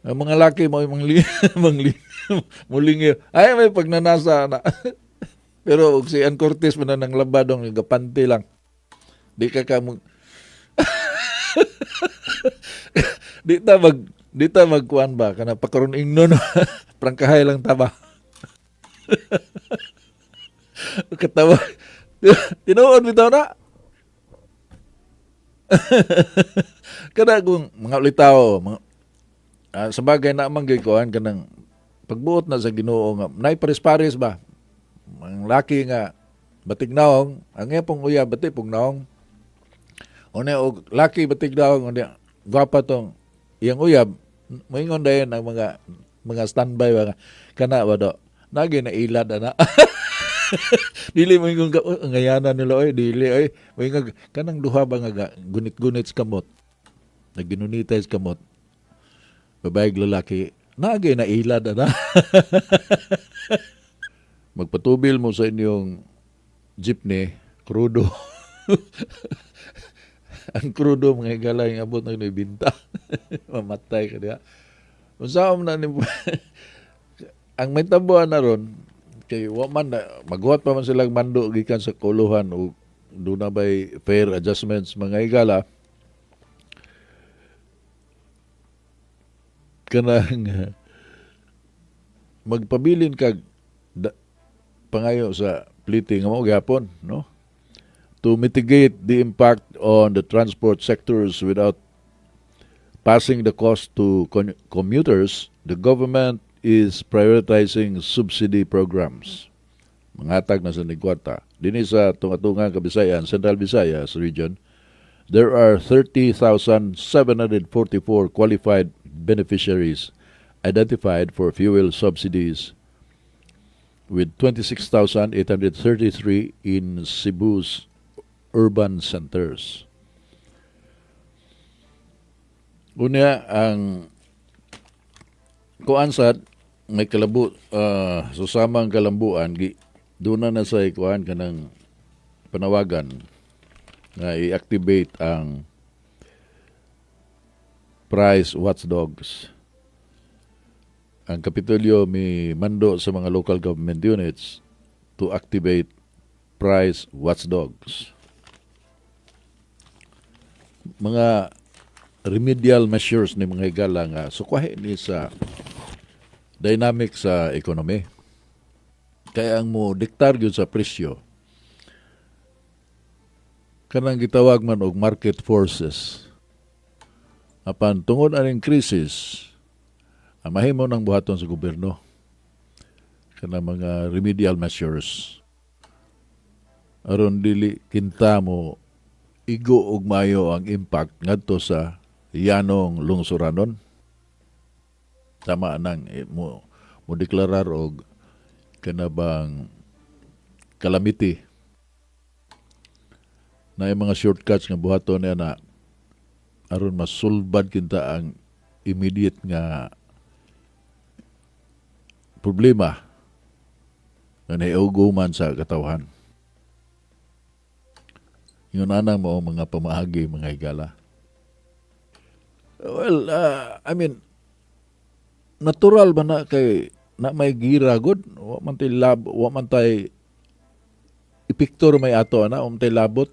Ang mga laki mo mangli mulingi. Ay, may pagnanasa na. Pero og si Ann Cortez man na nang labadong gapante lang. Di ka ka mo di ta magkuan ba kana pakaron ingnon, prangkahay lang ta ba. Katawa. Tinuod bitaw na. Kada kung mga ulitaw, mga, sa bagay na man gyud kuan kanang pagbuot na sa Ginoo nga nay pares-pares ba. Ang laki nga batig naong, ang iya pong uya batig pong naong. Unya og laki batig naong, unya gwapa tong iyang uyab, moingon dayon ang mga standby ba nga, kana ba do. Nagi na ilad ana. Dili mo ingon ka, "Oh, ang ngayanan nila oy, dili oy." Moingon kanang duha ba nga gunit-gunit sa kamot. Nagginunitay sa kamot. Babae ug lalaki, nagi na ilad ana. Magpatubil mo sa inyong jeepney, krudo. Ang krudo, mga higala, yung abot ng binta. Mamatay ka diha. Unsa man na ni ang may tabuan na ron kay wa man na maghuwat pa man silang mando gikan sa kuluhan o duna bay fair adjustments, mga higala, kanang magpabilin kag pangayo sa plite nga mao gyapon, no, to mitigate the impact on the transport sectors without passing the cost to commuters, the government is prioritizing subsidy programs. Mangatag na sa kwarta. Dinhi sa tunga-tunga Kabisayan, Central Visayas region, there are 30,744 qualified beneficiaries identified for fuel subsidies, with 26,833 in Cebu's urban centers. Unya ang kuan sad may kalabo susamang kalambuan gi duna na sa kuan kanang panawagan nga i-activate ang price watchdogs. Ang Kapitolyo mi mando sa mga local government units to activate price watchdogs. Mga remedial measures ni, mga higala, nga sukwahi ni sa dynamic sa economy. Kaya ang mo diktar gyud sa presyo kanang gitawag man og market forces. Apan tungod aning krisis, ang mahimo ng buhaton sa gobyerno kanang mga remedial measures aron dili kinta mo igo og mayo ang impact ngadto sa yanong lungsuranon. Tama nang mo mo deklarar og kanabang calamity na yung mga shortcuts nga buhaton niya na aron masulbad kinta ang immediate nga problema nga naiuguman sa katawhan. Yun anang mo mga pamaagi, mga higala. Well, I mean, natural ba na kay na may gira gud, wa man tay lab, wa man tay epekto may ato ana, wa man tay labot.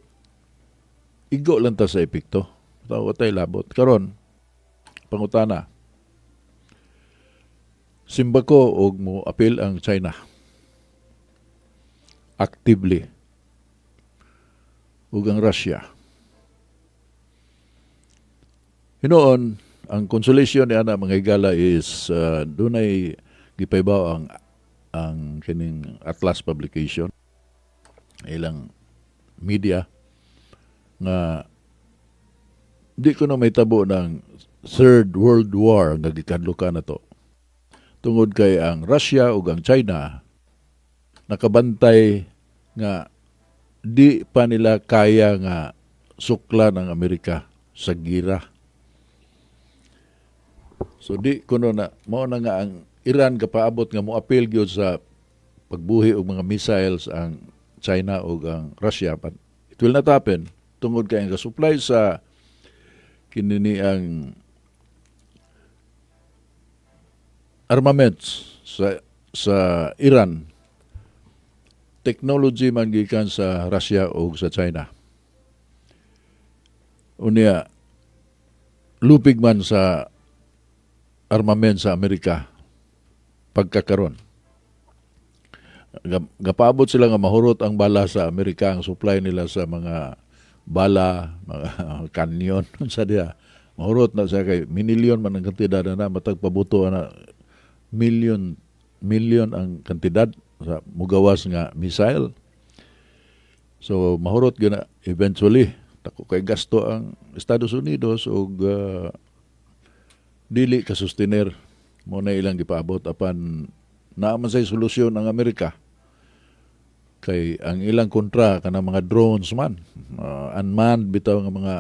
Igo lang ta sa epekto. Wa tay labot. Karon, pangutana. Simba ko og mo apil ang China actively ug ang Russia. Hinuon, ang consolation ni ana, mga higala, is dunay gipaybaw ang kining Atlas Publication, ilang media, nga di ko na may tabo ng Third World War nga gikadlukan na to. Tungod kay ang Russia ug ang China nakabantay nga di pa nila kaya nga suklan ang Amerika sa gira. So di kuno na mao na nga ang Iran kapaabot nga moapil gyud sa pagbuhi og mga missiles ang China ug ang Russia, but it will not happen tungod kay ang supply sa kinini ang armaments sa Iran, technology man gikan sa Russia o sa China. Unya lupig man sa armament sa Amerika pagkakaron. Gapaabot sila nga mahurot ang bala sa Amerika, ang supply nila sa mga bala, mga kanyon sa diha. Mahurot na siya kay minilyon man ang kantidad na matag pabuto na million million ang kantidad sa mugawas nga missile. So mahurot gyud na eventually. Dako kay gasto ang Estados Unidos og dili ka sustainer mo na ilang gipaabot, apan naa man say solusyon ang Amerika kay ang ilang kontra kanang mga drones man, unmanned bitaw nga mga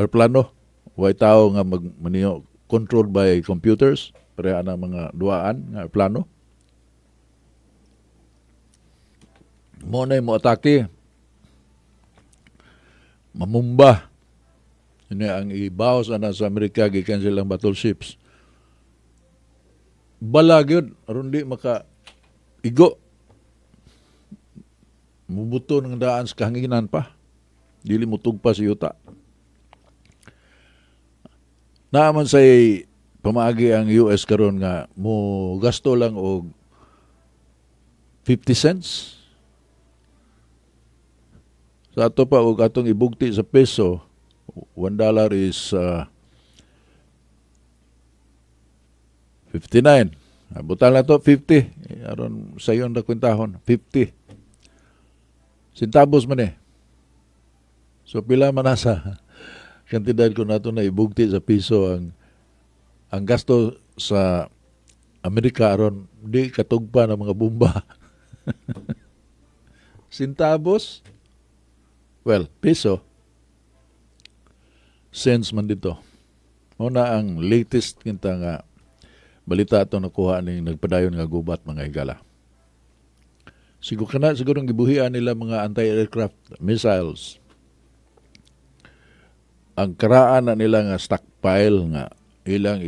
aeroplano, way tao nga magmaniho, controlled by computers, pareha na mga duaan nga aeroplano mo na mo atake, mamumba. Yun ang ibawas ana sa Amerika gikan silang battleships, bala gyud aron di maka igo, mubuto ng daan sa kahanginan pa, dili mutugpa sa yuta. Naa man say pamaagi ang US karon nga mo gasto lang og 50 cents sa ato pa, og atong ibugti sa peso, $1 is 59. Butan lang to 50. Eh, aron sayon ra kwentahon, 50 centavos man eh. So pila man nasa kantidad ko nato na ibugti sa piso ang gasto sa Amerika aron di katugpa ng mga bomba? Centavos? Well, piso. Cents man dito. Mao na ang latest kinta nga balita ato nakuha ning nagpadayon nga gubat, mga higala. Siguro kana siguro ang gibuhian nila mga anti-aircraft missiles. Ang karaan na nila nga stockpile nga ilang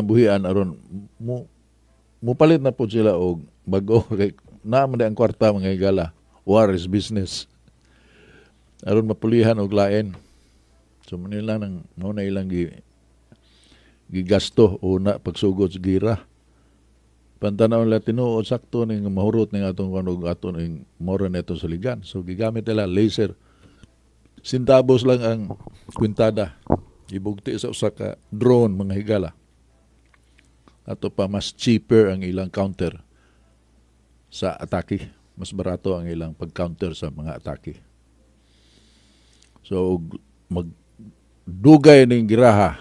buhian aron mo mupalit na po sila og bag-o kay naa man di ang kwarta, mga higala. War is business. Aron mapulihan og lain. So manila nang mao na ilang gigasto una pagsugod sa gira. Pantanaw nila, tinuod sakto ning mahurot ning atong kuan og ato ning mora neto sa ligan. So gigamit nila laser. Centavos lang ang kwintada. Ibugti sa usa ka drone, mga higala. Ato pa mas cheaper ang ilang counter sa atake. Mas barato ang ilang pag-counter sa mga atake. So magdugay ning giraha,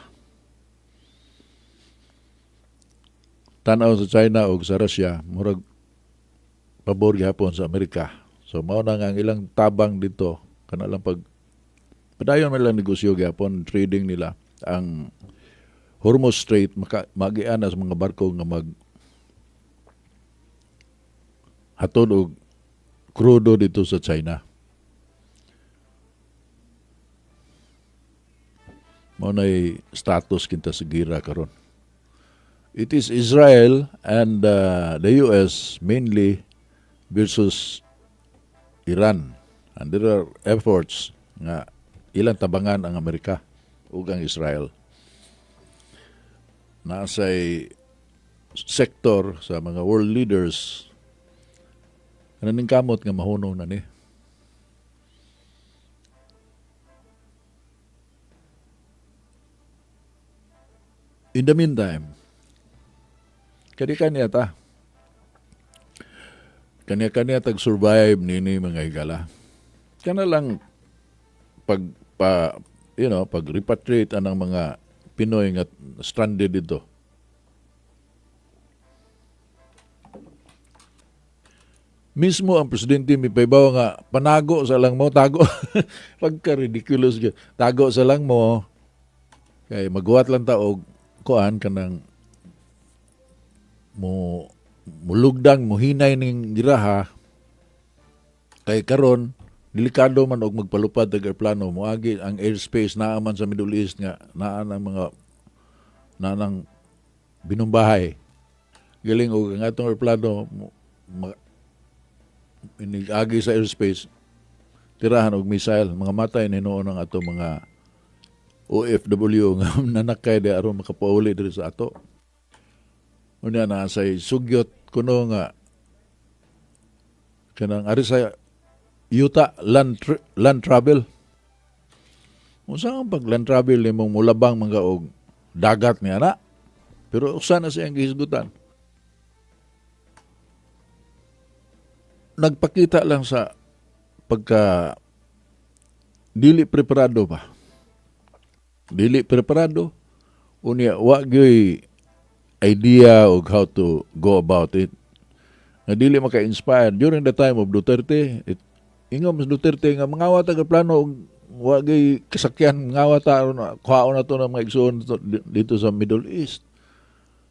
tan-aw sa China o sa Russia, murag pabor gihapon sa Amerika. So mao na nga ang ilang tabang dito kana lang pag padayon man lang negosyo gihapon, trading nila. Ang Hormuz Strait maka magian na sa mga barko nga mag hatod og krudo dito sa China. Mao nay status kinta sa gira karon. It is Israel and the US mainly versus Iran. And there are efforts nga ilang tabangan ang Amerika ug ang Israel. Naasay sektor sa mga world leaders ning kamot nga mahunong na ni. In the meantime, kani kaniya ta. Kaniya-kaniya tag survive nini, mga higala. Kana lang pag pa you know, pag repatriate anang mga Pinoy nga stranded dito. Mismo ang presidente mipahibaw nga panago sa lang mo, tago. Pagka ridiculous gyud. Tago sa lang mo kay maghuwat lang ta og kuan kanang mo mulugdang muhinay ning giraha kay karon delikado man og magpalupad og eroplano, moagi ang airspace naa man sa Middle East nga naa ang mga Na nang binumbahay. Galing og ang atong eroplano inig-agi sa airspace, tirahan og missile, mga matay ni noon ang atong mga OFW nga nanakay di aron makapauli diri sa ato. Unya na say sugyot kuno nga kanang ari sa yuta, land travel. Unsa ang pag land travel nimong mulabang mga og dagat niya na? Pero usa na siyang gihisgutan. Nagpakita lang sa pagka dili preparado ba. Dili preparado unya wa gyoy idea og how to go about it. Nga dili maka-inspire during the time of Duterte, ingon mas Duterte nga mangawat ang plano og wa gyud kasakyan, mangawat ta aron kuhaon na to ng mga igsoon dito sa Middle East.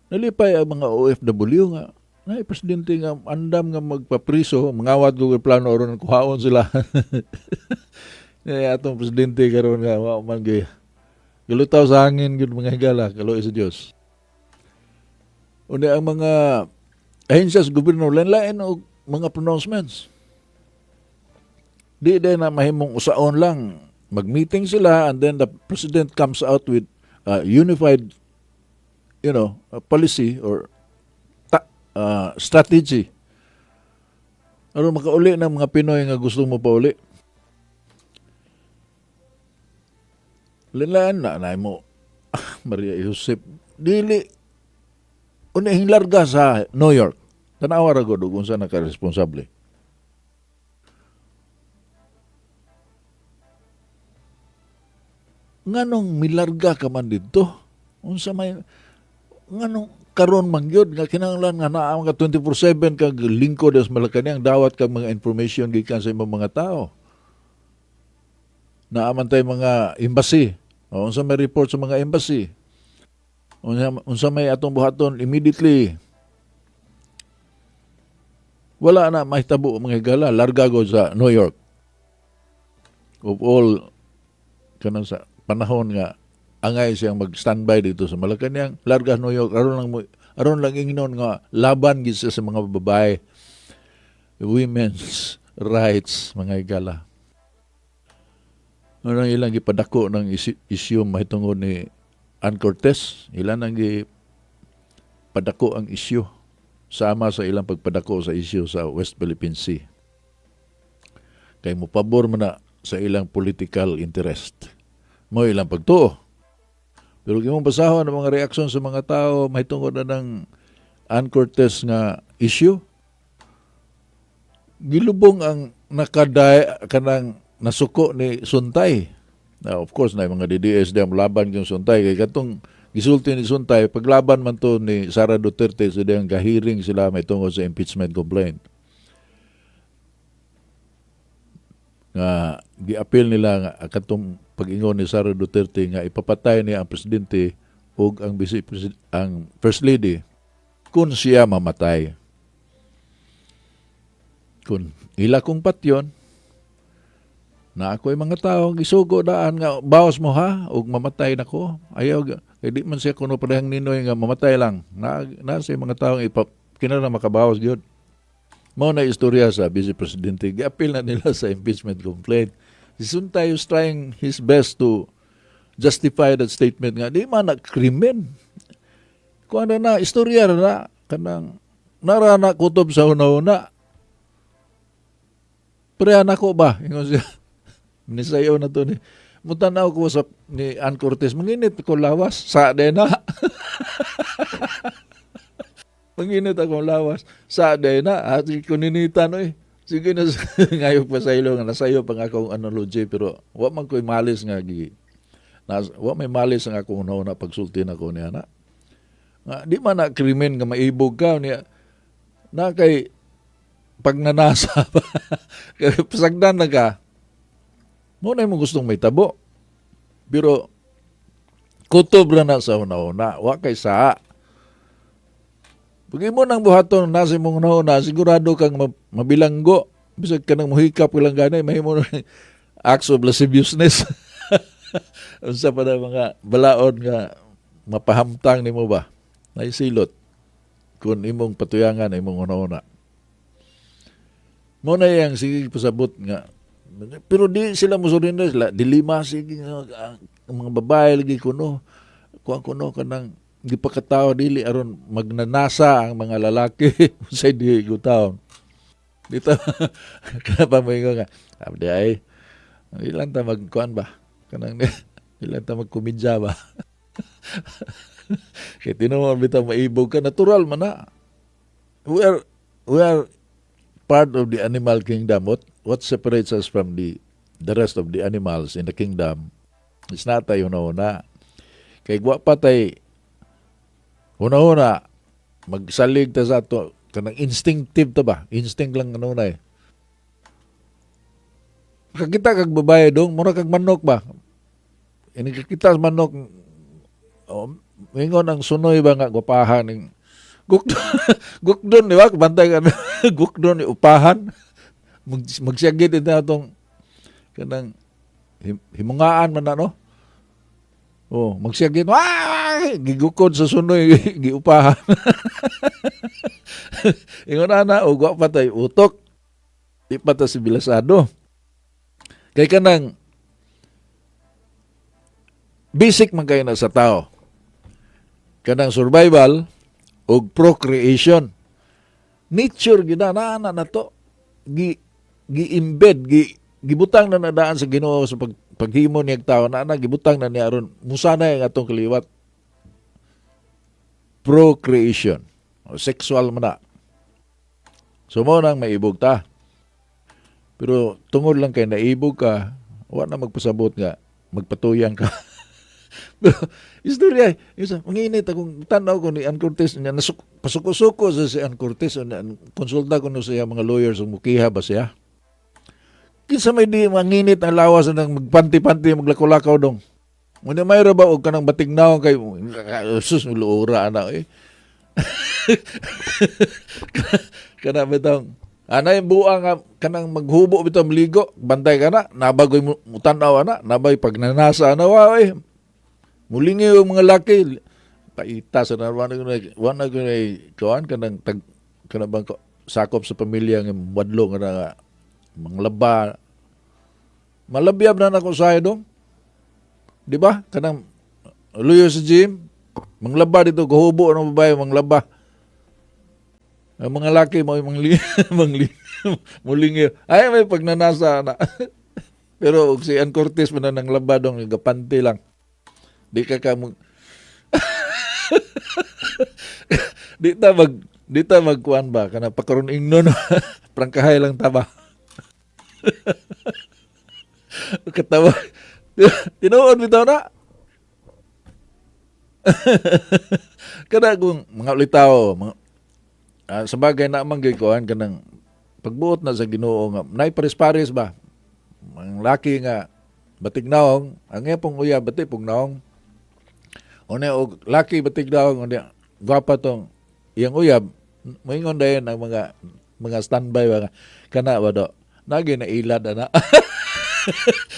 Nalipay ang mga OFW nga nay presidente nga andam nga magpapriso, mangawat og plano aron kuhaon sila. Kaya atong presidente karon nga wa man gyud gilutaw sa hangin gyud, mga higala, kaluoy sa Dios. Unya ang mga ahensya sa gobyerno lain-lain og mga pronouncements. Di din na mahimong usaon lang. Mag-meeting sila and then the president comes out with a unified policy or strategy. Aron makauli ng mga Pinoy nga gusto mo pauli. Lain-lain na, na mo, Maria Josep, dili, unihing larga sa New York. Tanawa ra gud kung saan naka-responsable. Nganong milarga ka man didto? Unsa may nganong karon man gyud nga kinahanglan nga naa ka 24/7 kag lingkod sa Malacañang, dawat kag mga information gikan sa imong mga tao. Naa man tay mga embassy. O, unsa may report sa mga embassy? Unsa may atong buhaton immediately? Wala na mahitabo, mga higala, larga go sa New York. Of all kanang sa panahon nga angay siyang mag-standby dito sa Malacañang, larga New York aron lang ingnon nga laban gid siya sa mga babae. Women's rights, mga higala. Ano ang ilang gipadako ng issue mahitungod ni Ann Cortez, ilan ang gipadako ang issue sama sa ilang pagpadako sa issue sa West Philippine Sea. Kay mopabor man na sa ilang political interest. Mo ilang pagtuo. Pero kung imong basahon ang mga reaksyon sa mga tao mahitungod na ng Ann Cortez nga issue, gilubong ang nakaday kanang nasuko ni Suntay. Now, of course, na mga DDS di ang laban yung Suntay. Kay katong gisulti ni Suntay, paglaban man to ni Sara Duterte, so diyang gahiring sila may tungod sa impeachment complaint. Nga giapil nila nga katong pag-ingon ni Sara Duterte nga ipapatay niya ang presidente ug ang vice ang first lady kung siya mamatay. Kung ila kong patyon, na ako'y mga tao gisugo daan nga bawas mo ha ug mamatay nako. Ayaw kay di man siya kuno parehang Ninoy nga mamatay lang. Na sa mga tao ipa kinahanglan makabawas gyud. Mao na istorya sa vice presidente. Giapil na nila sa impeachment complaint. Si Suntay was trying his best to justify that statement nga di man na krimen. Kung ano na istorya na kanang nara na kutob sa una-una. Pre nako ba? Ingon siya. Nisayaw na to ni. Mutanaw ko sa ni Ann Cortez, manginit ko lawas sa na. Manginit akong lawas sa na. At kuninitan oy. Sige na ngayo pa sa ilo nga nasayo pa nga akong analogy pero wa man ko'y malis nga gi. Na, wa may malis nga akong una pagsulti nako niya na. Nga di man na krimen nga maibog ka niya. Na kay pagnanasa pa. Kay pasagdan na ka. Mo na imong gustong may tabo. Pero kutob ra na sa una-una, wa kay saa. Pag imo nang buhaton na sa imong una-una, sigurado kang mabilanggo. Bisag ka nang muhikap ka lang gani, mahimo na acts of lasciviousness. Unsa pa na mga balaod nga mapahamtang nimo ba, naisilot kung imong patuyangan imong una-una. Mo na yang sige pasabot nga pero di sila mo-surrender sila dilima, sige nga, ang mga babae lagi kuno kuan kuno kanang gipakatao dili aron magnanasa ang mga lalaki sa di gutaon dito. Kana pa mo nga abdi ay di lang ta magkuan ba, kanang di lang ta magkomedya ba, kay tinuod bitaw maibog ka, natural man na. We are part of the animal kingdom. What separates us from the rest of the animals in the kingdom is naa tay huna-huna. Kay wa pa tay huna-huna, magsalig ta sa ato kanang instinctive ta ba? Instinct lang ano na eh. Kakita kag babae dong, mura kag manok ba? Ini kakita sa manok, oh, mingon ang sunoy ba nga gwapahan ning gukdon, gukdon, di ba? Bantay ka, gukdon, upahan. Magsyagit ito atong kanang himungaan man na, no? Oh, magsyagit, wah! Gigukod sa sunoy, giupahan. Ingon ana, og wa pa tay utok. Di pa ta sibilisado. Kay kanang basic man kayo na sa tao. Kanang survival ug procreation. Nature gyud na na na to. Gi gi-embed, gi gibutang na nadaan sa Ginoo sa paghimo niya tao na na gibutang na niya aron musanay ang atong kaliwat. Procreation o sexual man na. So mo nang maibog ta. Pero tungod lang kay naibog ka, wa na magpasabot nga magpatuyang ka. Pero istorya, isa, manginit akong tanaw ko ni Ann Cortez niya nasuk, pasuko-suko sa si Ann Cortez niya, konsulta ko no sa iya mga lawyers ug mukiha ba siya. Kinsa may di manginit ang lawas nang magpanti-panti, maglakaw-lakaw dong? Muna may ra ba og kanang batignaw kay sus luura ana eh. Kana bitong ana yung buang nga kanang maghubo bitaw maligo, bantay ka na, nabagoy mutan-aw ana, nabay pagnanasa ana wa eh. Mulingi yung mga laki paita sa na wa na ko na kuan kanang tag kanang bang sakop sa pamilya nga wadlo nga na mga laba, malabyab na nako sa dong, di ba? Kanang luyo sa gym, manglaba dito, guhubo ng babae manglaba, ang mga laki mo mangli mangli mulingi ay may pagnanasa na. Pero og si Ann Cortez man na nang laba dong, gapanti lang, di ka ka mag di ta magkuan ba, kana pakaron ingnon, prangkahay lang ta ba, katawa. Tinuod bitaw na. Kada kung mga ulitaw, mga sa bagay na man gyud kuan kanang pagbuot na sa Ginoo nga nay pares-pares ba. Ang laki nga batig naong, ang iya pong uyab batig pong naong. Unya og laki batig naong, unya gwapa tong iyang uyab, moingon dayon ang mga standby ba nga, kana ba do nagi na ilad ana.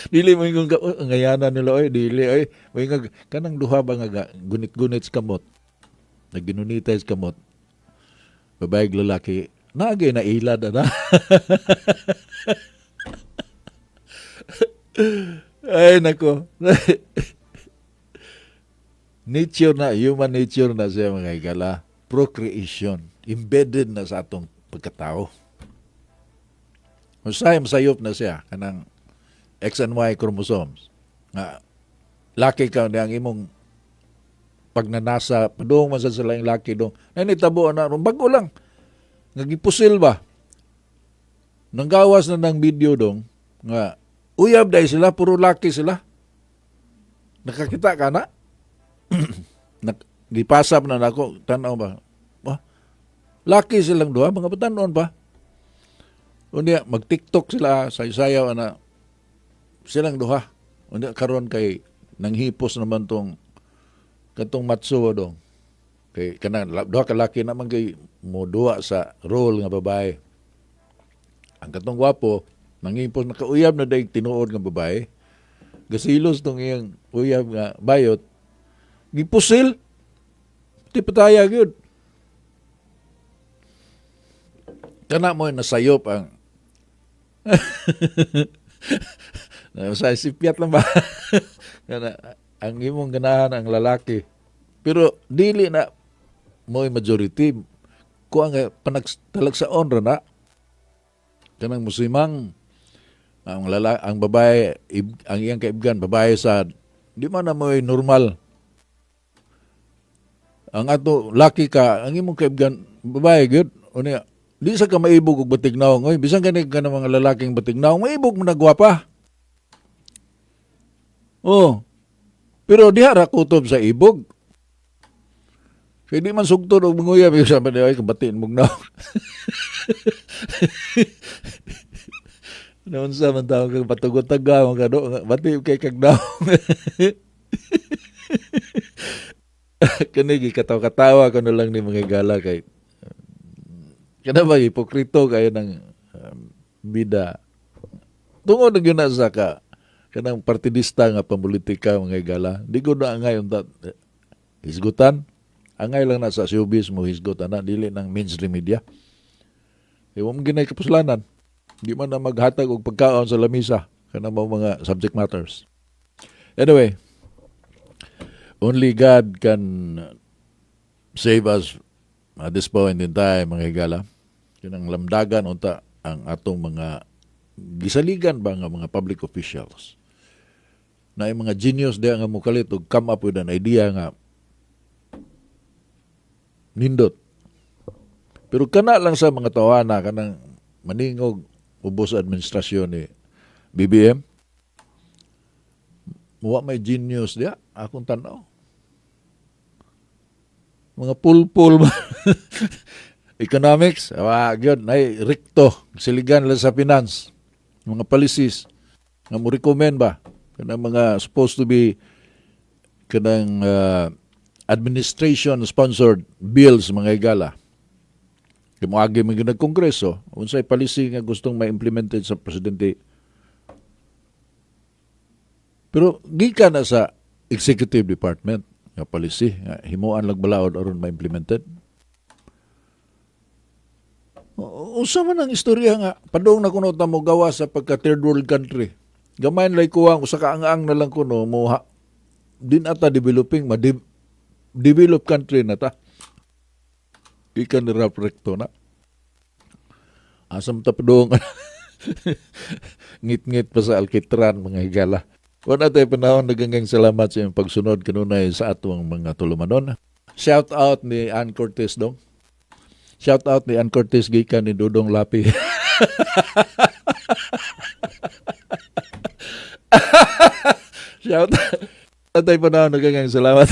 Dili mo ingon ka, "Oh, ang ngayanan nila oy," dili oy. Moingon kanang duha ba nga gunit-gunit sa kamot. Nagginunitay sa kamot. Babae ug lalaki, nagi na ilad ana. Ay nako. Nature na, human nature na siya, mga higala. Procreation, embedded na sa atong pagkatao. Usahay masayop na siya kanang X and Y chromosomes. Nga laki ka ang imong pagnanasa padung man sa sila yung laki dong. Nanitabo na ron bago lang. Nga gipusil ba? Nanggawas na ng video dong nga uyab dahil sila, puro laki sila. Nakakita ka na? Gipasap na nako tan-aw ba? Wah, laki silang duha, mga batanon pa. Unya mag-TikTok sila, sayaw ana silang duha. Unya karon kay nanghipos naman tong katong matso dong. Kay kanang duha ka laki naman kay mo duha sa role nga babae. Ang katong gwapo nanghipos, nakauyab na dayeg tinuod nga babae. Gasilos tong iyang uyab nga bayot. Gipusil. Di pataya gyud. Kana mo nasayop ang sa sipyat lang ba? Kana, ang imong ganahan ang lalaki. Pero dili na mo'y majority. Kuha nga panagtalagsaon ra na. Kanang musimang ang lala, ang babae ang iyang kaibgan babae sa di man na mo'y normal. Ang ato laki ka, ang imong kaibgan babae gyud. Unya di sa ka maibog og batignaw ngoy, bisan gani ka ng mga lalaking batignaw, maibog mo na gwapa. Oh. Pero diha ra kutob sa ibog. Kay di man sugtod og manguyab, sa man ay kabatiin mong naong. Noon sa man tawag kang patugot taga mga do, bati kay kag naong. Kani gikatawa-katawa ko na lang ni mga gala kay kada ba hipokrito kayo ng bida. Tungod na gyud na sa ka kanang partidista nga pamolitika, mga higala. Di ko na angay unta hisgutan. Angay lang na sa showbiz mo hisgot ana, dili ng mainstream media. Di mo ginay kapuslanan. Di man na maghatag og pagkaon sa lamisa kanang mga subject matters. Anyway, only God can save us at this point in time, mga higala. Yun ang lamdagan unta ang atong mga gisaligan ba nga mga public officials na yung mga genius diya nga mukalit og come up with an idea nga nindot. Pero kana lang sa mga tawana kanang maningog ubos sa administrasyon ni BBM, wa may genius diya akong tanaw. Mga pulpul ba? Economics, wa gyud nay Recto, siligan lang sa finance. Mga policies nga mo recommend ba kanang mga supposed to be kanang administration sponsored bills, mga higala. Kay moagi man gyud nagkongreso, unsay policy nga gustong ma-implemented sa presidente. Pero gikan na sa executive department nga policy nga himuan lang balaod aron ma-implemented. Unsa man ang istorya nga padung na kuno ta mo gawa sa pagka third world country. Gamay lay kuwang usa ka ang na lang kuno mo ha, din ata developing ma develop country na ta. Gikan ni Ralph Recto na. Asam ta padung ngit-ngit pa sa alkitran, mga higala. Wala tayo panahon, naganggang salamat sa inyong pagsunod kanunay sa atong mga tulumanon. Shout out ni Ann Cortez dong. Shout out ni Ann Cortez gikan ni Dudong Lapi. Shout out. Atay panahon, naganggang salamat.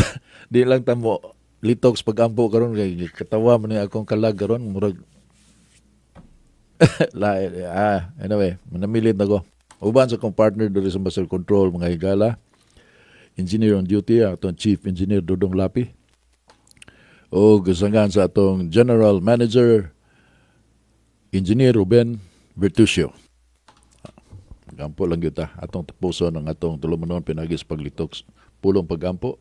Di lang tamo litoks pagampo karon kay katawa man ni akong kalag karon murag la anyway, manamilit na ko. Uban sa akong partner diri sa Master Control, mga higala. Engineer on duty, atong Chief Engineer Dudong Lapi. O gasangan sa atong General Manager, Engineer Ruben Virtusio. Gampo lang gyud ta. Atong tapuson ang atong tulumanon pinagi sa paglitoks. Pulong pagampo.